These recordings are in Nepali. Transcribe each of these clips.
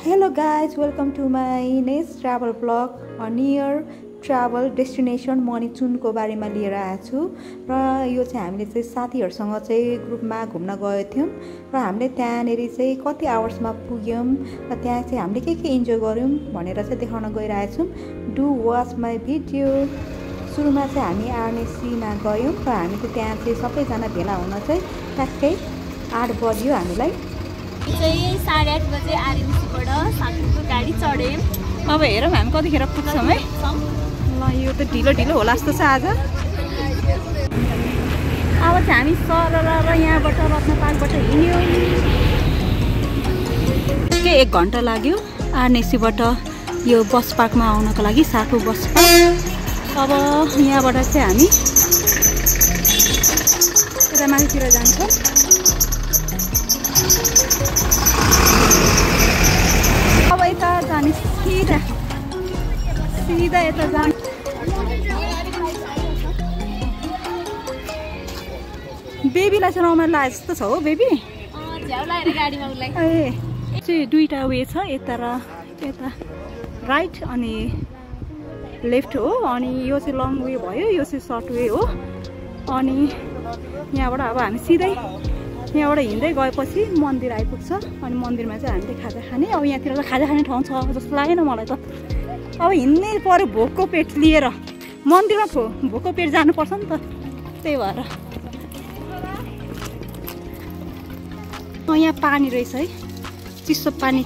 Hello guys, welcome to my next travel vlog, a near travel destination मणिचुनको बारेमा लिएर आएको छु र यो चाहिँ हामीले चाहिँ साथीहरुसँग चाहिँ ग्रुपमा घुम्न गएको थियौं र हामीले त्यहाँनेरि चाहिँ कति आवर्समा पुग्यौं र त्यहाँ चाहिँ हामीले के इन्जोय गर्यौं भनेर चाहिँ देखाउन गइरहेको छौं। Do watch my video. सुरुमा चाहिँ हामी आरएनएसीमा गयौं र हामी चाहिँ त्यहाँ चाहिँ सबैजना भेला हुन चाहिँ ट्याक्कै 8 बज्यो हामीलाई। चाहिँ 8:30 बजे आरएनएसीबाट साथीको गाडी चढ्यौं। अब हेरौँ हामी कतिखेर पुग्छौं है। ल यो त ढिलो ढिलो होला जस्तो छ आज। अब चाहिँ हामी सरर र यहाँबाट रत्नपार्कबाट हिँड्यौं। के 1 घण्टा लाग्यो आरएनएसीबाट यो बस पार्कमा आउनको लागि, साटो बस पार्क। अब यहाँबाट चाहिँ हामी यता माथितिर जान्छौं। अब यता जाने सीधा यता जाने। बेबीलाई चाहिँ रमाइलो लाग्यो जस्तो छ हो बेबी। झ्याउ लाएर गाडीमा उलाई ए चाहिँ दुईटा वे छ, यता र यता राइट अनि लेफ्ट हो। अनि यो चाहिँ लङ वे भयो, यो चाहिँ सर्ट वे हो। अनि यहाँबाट अब हामी सिधै यहाँबाट हिँड्दै गएपछि मन्दिर आइपुग्छ। अनि मन्दिरमा चाहिँ हामीले खाजा खाने। अब यहाँतिर त खाजा खाने ठाउँ छ जस्तो लागेन मलाई त। अब हिँड्नै पर्यो भोकको पेट लिएर। मन्दिरमा भोकको पेट जानुपर्छ नि त, त्यही भएर। यहाँ पानी रहेछ है, चिसो पानी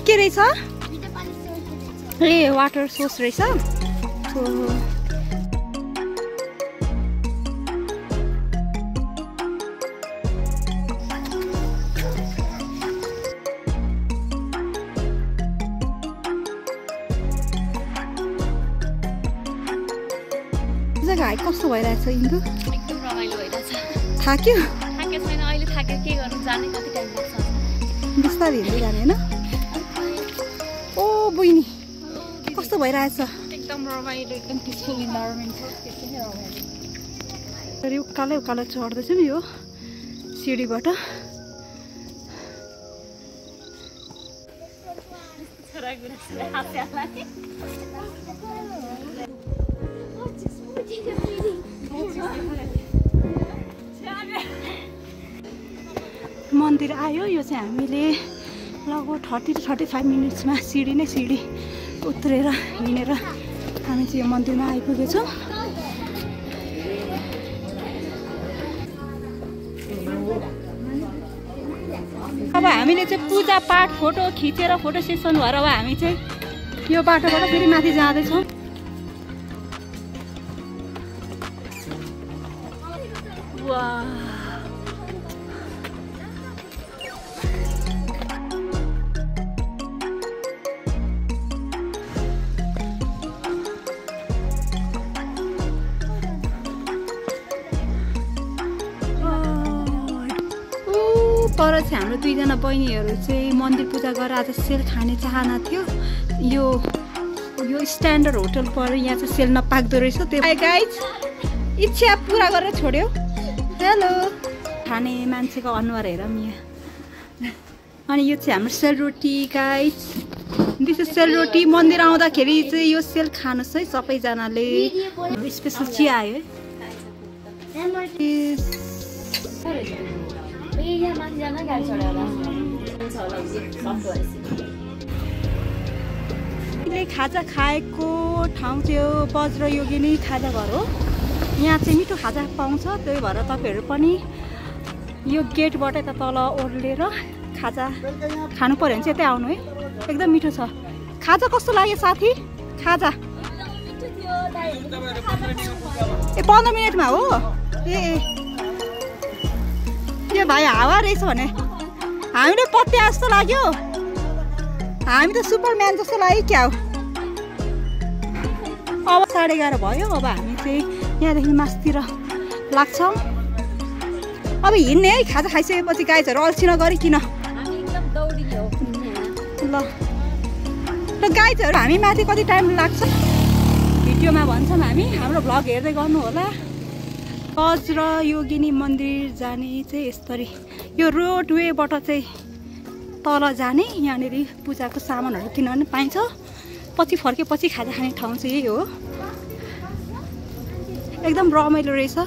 के रहेछ? ए वाटर सोर्स रहेछ। जग्गा कस्तो भइरहेछ इन्दु? एकदम रमाइलो भइरहेछ। थाक्यो? थाकेको छैन अहिले, थाके के गर्नु, जाने कति टाइम लाग्छ। बिस्तारै हिँड्दै जाने हैन? ओ बुइनी कस्तो भइरहेछ? एकदम रमाइलो, एकदम पिसफुल इन्भाइरोमेन्ट छ। त्यति नै रमाइलो। उकालै उकालो चढ्दैछौँ यो सिडीबाट। मन्दिर आयो। यो चाहिँ हामीले लगभग 30 to 35 मिनट्समा सिडी उत्रेर हिँडेर हामी चाहिँ यो मन्दिरमा आइपुगेछौँ। अब हामीले चाहिँ पूजा पाठ फोटो खिचेर फोटो सेसन भएर अब हामी चाहिँ यो बाटोबाट फेरि माथि जाँदैछौँ। तर चाहिँ हाम्रो दुईजना बहिनीहरू चाहिँ मन्दिर पूजा गरेर आज सेल खाने चाहना थियो। यो स्ट्यान्डर्ड होटल पर यहाँ चाहिँ सेल नपाक्दो रहेछ। त्यो गाइज इच्छा पुरा गरेर छोड्यो। हेलो खाने मान्छेको अनुहार हेरौँ यहाँ। अनि यो चाहिँ हाम्रो सेलरोटी गाइज। दिस इज सेलरोटी। मन्दिर आउँदाखेरि चाहिँ यो सेल खानुहोस् है सबैजनाले। स्पेसल चिया आयो है। खाजा खाएको ठाउँ चाहिँ वज्र योगिनी खाजा घर हो। यहाँ चाहिँ मिठो खाजा पाउँछ। त्यही भएर तपाईँहरू पनि यो गेटबाट यता तल ओर्लेर खाजा खानु पर्यो भने चाहिँ यतै आउनु है, एकदम मिठो छ। खाजा कस्तो लाग्यो साथी? खाजा 15 मिनटमा हो। यो भाइ हावा रहेछ भने हामीले पत्या जस्तो लाग्यो। हामी त सुपरम्यान जस्तो लाग्यो क्या हो। अब 11:30 भयो। अब हामी चाहिँ यहाँदेखि मासतिर लाग्छौँ। अब हिँड्ने है। खाजा खाइसकेपछि गाइजहरू अल्छी नगरिकन। ल गाइजहरू हामी माथि कति टाइम लाग्छ भिडियोमा भन्छौँ हामी। हाम्रो भ्लग हेर्दै गर्नु होला। वज्र योगिनी मन्दिर जाने चाहिँ यसरी यो रोड वेबाट चाहिँ तल जाने यहाँनिर पूजाको सामानहरू किन्न पाइन्छ पछि फर्केपछि खाजा खाने ठाउँ चाहिँ यही हो एकदम रमाइलो रहेछ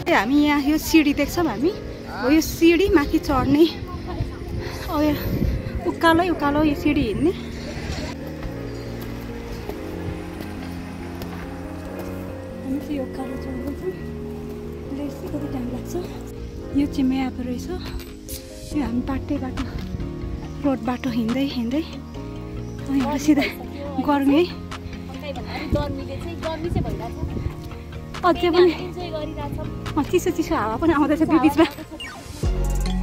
हामी यहाँ यो सिडी देख्छौँ हामी हो यो सिडी माथि चढ्ने उकालो उकालो यो सिडी हिँड्ने हामी चाहिँ यो उकालो चढ्दैछौँ कति टाइम लाग्छ यो चाहिँ म्याप रहेछ यो हामी बाटो रोड बाटो हिँड्दै हिँड्दै सिधै गर्मी है अझै पनि चिसो चिसो हावा पनि आउँदैछ बिचमा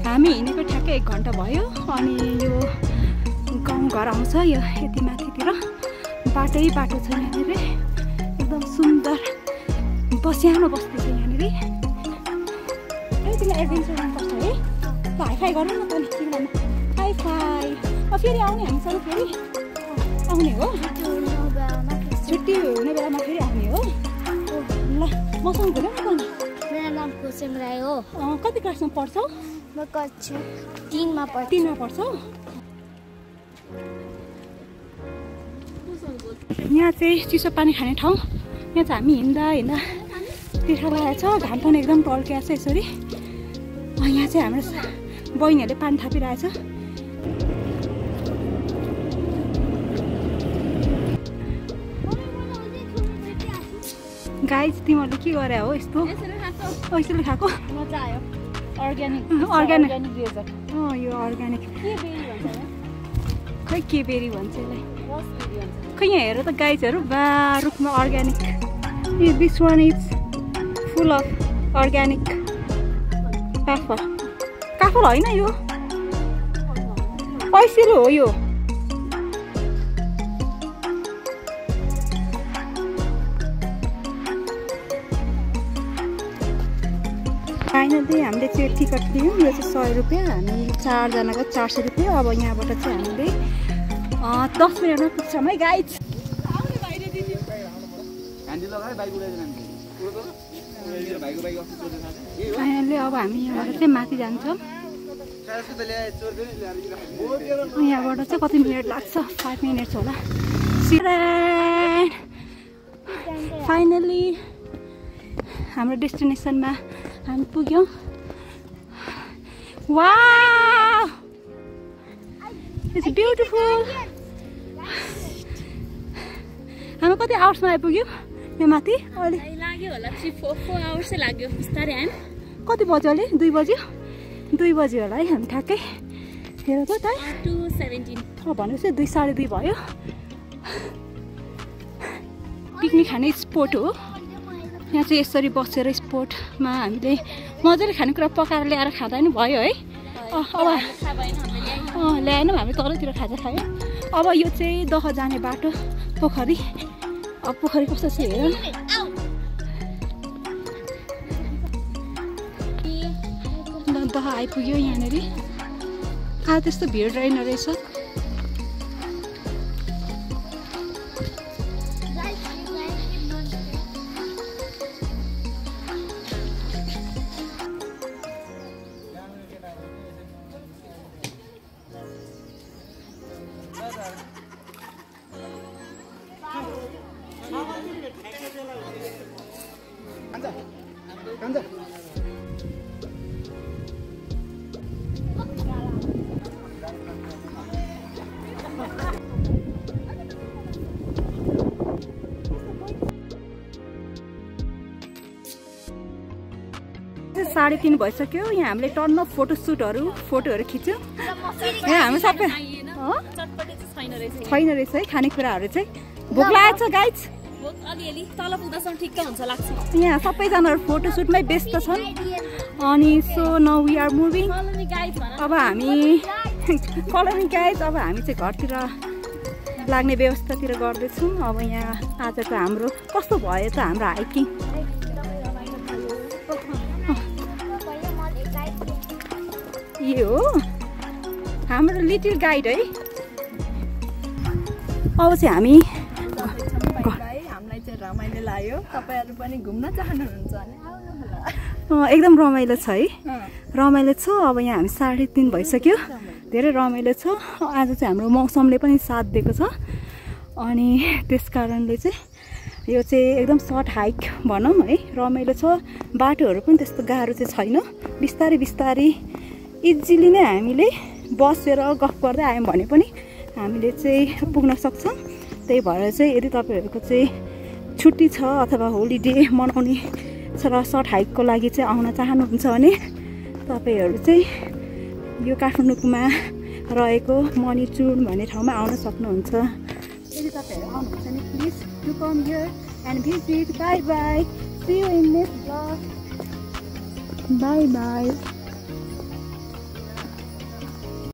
हामी हिँडेको ठ्याक्कै 1 घन्टा भयो अनि यो गाउँघर आउँछ यो यति माथितिर बाटै बाटो छ यहाँनिर एकदम सुन्दर बस्यानो बस्ती छ यहाँनिर तिमीलाई एडभेन्चर मनपर्छ है हाइफाई गरौँ न त तिमीलाई हाइफाई फेरि आउने हामीसँग फेरि आउने हो छुट्टी हुने बेलामा फेरि आउने हो ल मसँग घुम्यौ न त मेरो नाम कुसुम राई हो कति क्लासमा पढ्छौ म कक्षा 3 मा पढ्छौ यहाँ चाहिँ चिसो पानी खाने ठाउँ यहाँ चाहिँ हामी हिँड्दा तिर्खा लागेको छ घाम पनि एकदम टल्किएको छ यसरी यहाँ चाहिँ हाम्रो बहिनीहरूले पानी थापिरहेछ गाइज तिमीहरूले के गरे हो यस्तो यसरी खाएको मजा आयो अर्ग्यानिक यो अर्ग्यानिक खै के बेरी भन्छ यसलाई खै यहाँ हेर त गाइजहरू बा रुखमा organic this one is full of organic काफल होइन यो पैसिलो हो यो फाइनली हामीले चाहिँ टिकट लियौँ यो चाहिँ 100 रुपियाँ हामी 4 जनाको 400 रुपियाँ अब यहाँबाट चाहिँ हामीले 10 मिनटमा पुग्छौँ है गाइज फाइनली अब हामी यहाँबाट चाहिँ माथि जान्छौँ यहाँबाट चाहिँ कति मिनट लाग्छ 5 मिनट्स होला फाइनली हाम्रो डेस्टिनेसनमा हामी पुग्यौँ वाउ इट्स ब्युटिफुल हामी कति आवर्समा आइपुग्यौँ यहाँ माथि अहिले लाग्यो होला 3-4 आवर्स लाग्यो बिस्तारै आयौँ कति बज्यो अहिले 2 बज्यो 2 बज्यो होला है हामी ठ्याक्कै हेर त 2:17 भनेपछि 2-2:30 भयो पिकनिक खाने स्पोट हो यहाँ चाहिँ यसरी बसेर स्पोटमा हामीले मजाले खानेकुरा पकाएर ल्याएर खाँदा पनि भयो है अब ल्याएनौँ हामी तलतिर खाजा खायौँ अब यो चाहिँ दह जाने बाटो पोखरी अब पोखरी कस्तो छ हेर दह आइपुग्यो यहाँनिर आज त्यस्तो भिड रहेन रहेछ साढे 3 भइसक्यो यहाँ हामीले टन्न फोटोहरू खिच्यौँ यहाँ हामी सबै छैन रहेछ है खानेकुराहरू चाहिँ भोक लागेको छ गाइज यहाँ सबैजना फोटोसुटमै व्यस्त छन् अनि so now we are moving अब हामी कलोनी गाइज अब हामी चाहिँ घरतिर लाग्ने व्यवस्थातिर गर्दैछौँ अब यहाँ आजको हाम्रो कस्तो भयो त हाम्रो हाइकिङ यो हो हाम्रो लिटिल गाइड है अब चाहिँ हामी हामीलाई चाहिँ रमाइलो लाग्यो तपाईहरु पनि घुम्न चाहनुहुन्छ भने आउनु होला एकदम रमाइलो छ है, रमाइलो छ। अब यहाँ हामी 3:30 भइसक्यो, धेरै रमाइलो छ। आज चाहिँ हाम्रो मौसमले पनि साथ दिएको छ अनि त्यस कारणले चाहिँ यो चाहिँ एकदम सर्ट हाइक भनौँ है, रमाइलो छ। बाटोहरू पनि त्यस्तो गाह्रो चाहिँ छैन, बिस्तारै बिस्तारै इजिली नै हामीले बसेर गफ गर्दै आयौँ भने पनि हामीले चाहिँ पुग्न सक्छौँ। त्यही भएर चाहिँ यदि तपाईँहरूको चाहिँ छुट्टी छ अथवा होलिडे मनाउने र सर्ट हाइकको लागि चाहिँ आउन चाहनुहुन्छ भने तपाईँहरू चाहिँ यो काठमाडौँमा रहेको मणिचुन भन्ने ठाउँमा आउन सक्नुहुन्छ। यदि तपाईँहरू आउनुहुन्छ भने please to come here and visit. Bye bye, see you in next vlog. Bye by.